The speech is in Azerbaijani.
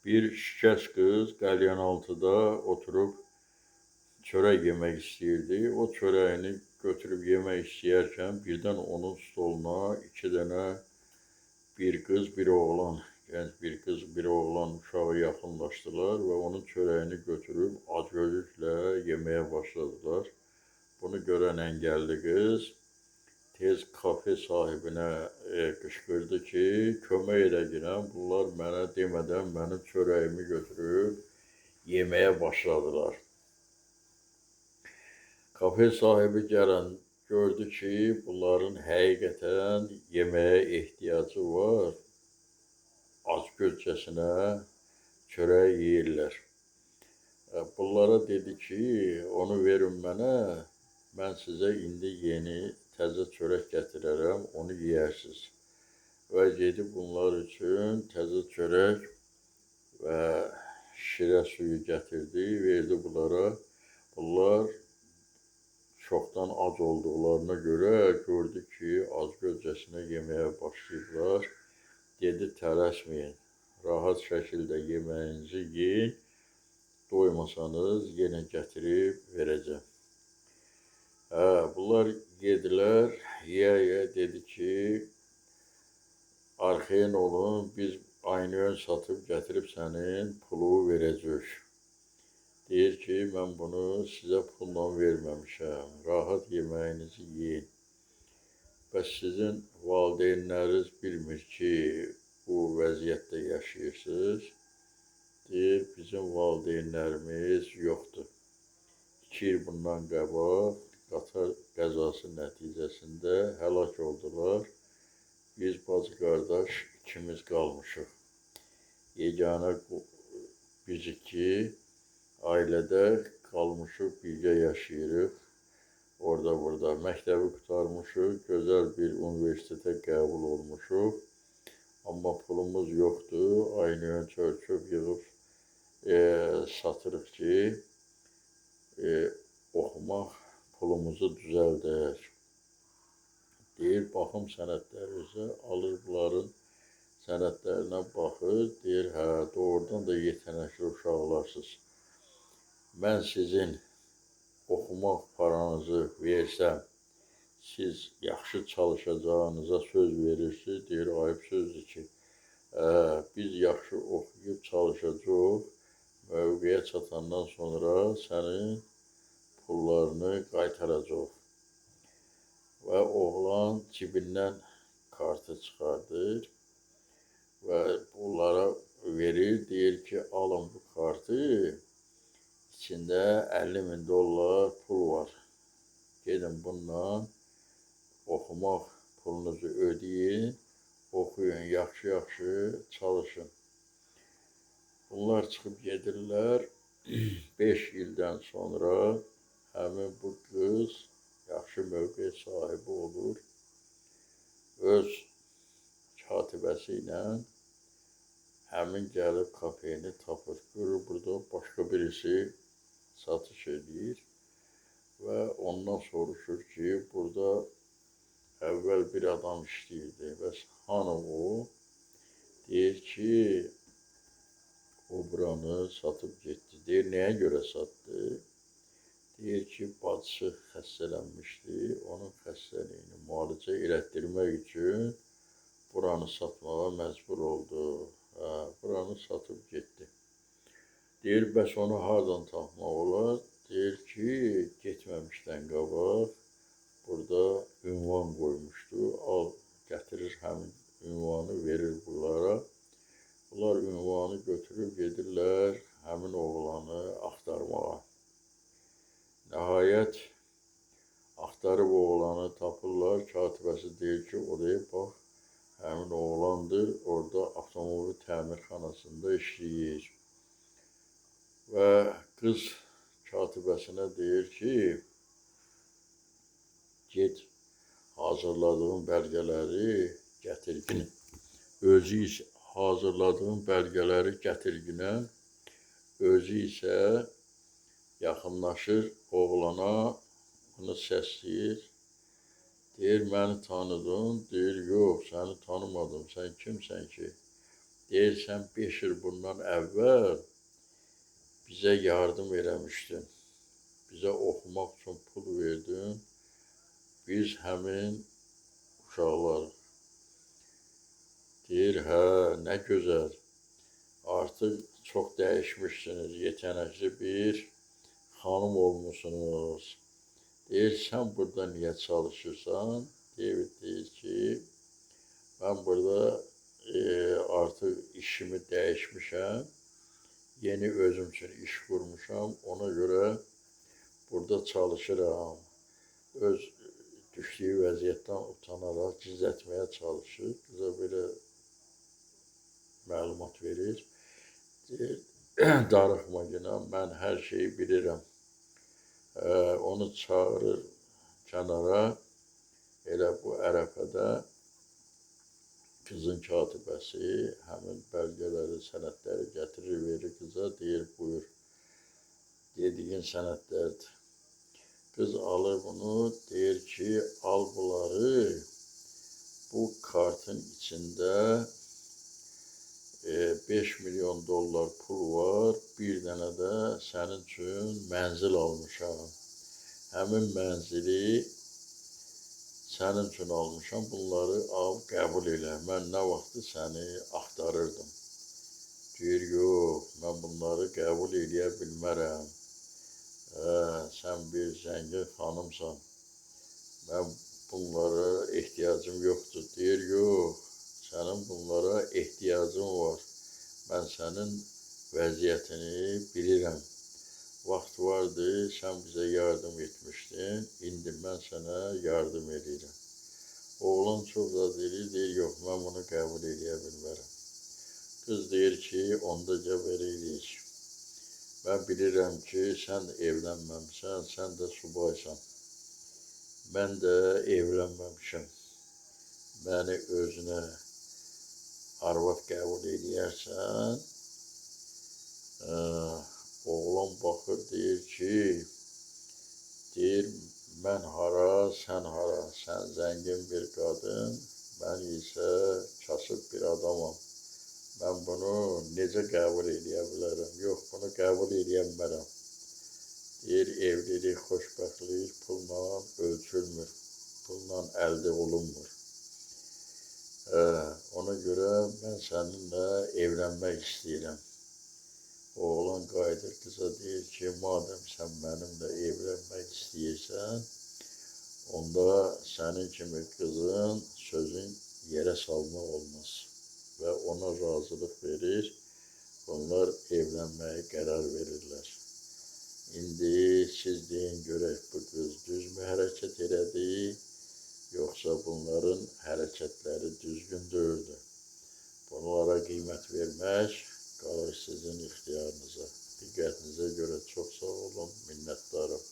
Bir şikəst qız qəlyanaltıda oturub çörək yemək istəyirdi. O çörəyini götürüb yemək istəyərkən birdən onun stoluna iki dənə bir qız, bir oğlan, gənc bir qız, bir oğlan uşağı yaxınlaşdılar və onun çörəyini götürüb acgözlüklə yeməyə başladılar. Bunu görən əngəlli qız tez kafe sahibinə qışqırdı ki, kömək elə girən, bunlar mənə demədən mənim çörəyimi götürüb yeməyə başladılar. Kafe sahibi gələn gördü ki, bunların həqiqətən yeməyə ehtiyacı var, acgözcəsinə çörək yeyirlər. Bunlara dedi ki, onu verin mənə, mən sizə indi yeni təzə çörək gətirərəm, onu yeyərsiniz. Və gedib bunlar üçün təzə çörək və şirə suyu gətirdi, verdi bunlara. Bunlar çoxdan ac olduqlarına görə gördü ki, acgözcəsinə yeməyə başlayıblar. Dedi, tələsməyin, rahat şəkildə yeməyinizi yeyin, doymasanız yenə gətirib verəcəm. Bunlar yedilər, yeyə-yeyə dedi ki, arxayın olun, biz aynı satıb gətirib sənin pulu verəcəyik. Deyir ki, mən bunu sizə pulla verməmişəm, rahat yeməyinizi yeyin. Bəs sizin valideynləriniz bilmir ki, bu vəziyyətdə yaşayırsınız. Deyir, bizim valideynlərimiz yoxdur. 2 il bundan qabaq qatar qəzası nəticəsində həlak oldular. Biz bacı qardaş ikimiz qalmışıq. Yeganə biz iki ailədə qalmışıq, birgə yaşayırıq. Orada burada məktəbi qurtarmışıq, gözəl bir universitetə qəbul olmuşuq. Amma pulumuz yoxdur. Aynı çör-çöp yığıb satırıq ki, oxumaq pulumuzu düzəldək. Deyir, baxım sənədlərinizə, alır bunların sənədlərinə baxır, deyir, hə, doğrudan da yetənəkli uşaqlarsınız. Mən sizin oxumaq paranızı versəm, siz yaxşı çalışacağınıza söz verirsiniz, deyir, ayıb sözdür ki, biz yaxşı oxuyub çalışacağıq, mövqeyə çatandan sonra sənin pullarını qaytaracaq. Və oğlan cibindən kartı çıxardır və bunlara verir, deyir ki, alın bu kartı, içində 50.000 dollar pul var. Gedin bununla oxumaq pulunuzu ödəyin, oxuyun, yaxşı-yaxşı çalışın. Bunlar çıxıb gedirlər. 5 ildən sonra həmin bu qız yaxşı mövqe sahibi olur. Öz katibəsi ilə həmin gəlib kafeni tapır. Görür, burada başqa birisi satış edir və ondan soruşur ki, burada əvvəl bir adam işləyirdi. Bəs hanı o? Deyir ki, o buranı satıb getdi. Deyir, nəyə görə satdı? Deyir ki, bacısı xəstələnmişdi. Onun xəstəliyini müalicə elətdirmək üçün buranı satmağa məcbur oldu. Hə, buranı satıb getdi. Deyir, bəs onu hardan tapmaq olar? Deyir ki, getməmişdən qabaq burada ünvan qoymuşdu. Al, gətirir həmin ünvanı, verir bunlara. Bunlar ünvanı götürüb gedirlər həmin oğlanı axtarmağa. Nəhayət, axtarıb oğlanı tapırlar. Katibəsi deyir ki, o deyir, bax, həmin oğlandır, orada avtomobil təmirxanasında işləyir. Və qız katibəsinə deyir ki, get, hazırladığın bəlgələri gətirgin. Özü isə hazırladığın bəlgələri gətirginə, özü isə yaxınlaşır oğlana, onu səsləyir. Deyir, məni tanıdın? Deyir, yox, səni tanımadım. Sən kimsən ki? Deyir, sən 5 il bundan əvvəl bizə yardım eləmişdin. Bizə oxumaq üçün pul verdin. Biz həmin uşaqlarıq. Deyir, hə, nə gözəl. Artıq çox dəyişmişsiniz, yetənəkli bir xanım olmusunuz. Deyir, sən burada niyə çalışırsan? David deyir ki, mən burada artıq işimi dəyişmişəm. Yeni özüm üçün iş qurmuşam. Ona görə burada çalışıram. Öz düşdüyü vəziyyətdən utanaraq gizlətməyə çalışır. Qıza belə məlumat verir. Deyir, darıxma günə, mən hər şeyi bilirəm. Onu çağırır kənara, elə bu ərəfədə qızın katibəsi həmin bəlgələri, sənədləri gətirir, verir qıza, deyir, buyur, dediyin sənədlərdir. Qız alır bunu, deyir ki, al bunları, bu kartın içində 5 milyon dollar pul var, bir dənə də sənin üçün mənzil almışam. Həmin mənzili sənin üçün almışam, bunları al, qəbul elə. Mən nə vaxtı səni axtarırdım. Deyir, yox, mən bunları qəbul eləyə bilmərəm. Sən bir zəngin xanımsan, mən bunlara ehtiyacım yoxdur. Deyir, yox, sənin bunlara ehtiyacın var. Mən sənin vəziyyətini bilirəm. Vaxt vardı, sən bizə yardım etmişdin, indi mən sənə yardım edirəm. Oğlan çox da deyir, deyir, yox, mən bunu qəbul eləyə bilmərəm. Qız deyir ki, onda gəl eləyik. Mən bilirəm ki, sən evlənməmsən, sən də subaysan. Mən də evlənməmişəm. Məni özünə arvad qəbul eləyərsən, oğlan baxır, deyir ki, deyir, mən hara, sən hara, sən zəngin bir qadın, mən isə kasıb bir adamam. Mən bunu necə qəbul eləyə bilərəm? Yox, bunu qəbul eləyə bilmərəm. Deyir, evlilik, xoşbəxtlik pulla ölçülmür, pulla əldə olunmur. Ona görə mən səninlə evlənmək istəyirəm. Oğlan qayıdır qıza, deyir ki, madəm sən mənimlə evlənmək istəyirsən, onda sənin kimi qızın sözün yerə salmaq olmaz. Və ona razılıq verir, bunlar evlənməyə qərar verirlər. İndi siz deyin görək, bu qız düzmü hərəkət elədi, yoxsa bunların hərəkətləri düzgün deyildi. Bunlara qiymət vermək qalır sizin ixtiyarınıza. Diqqətinizə görə çox sağ olun, minnətdarım.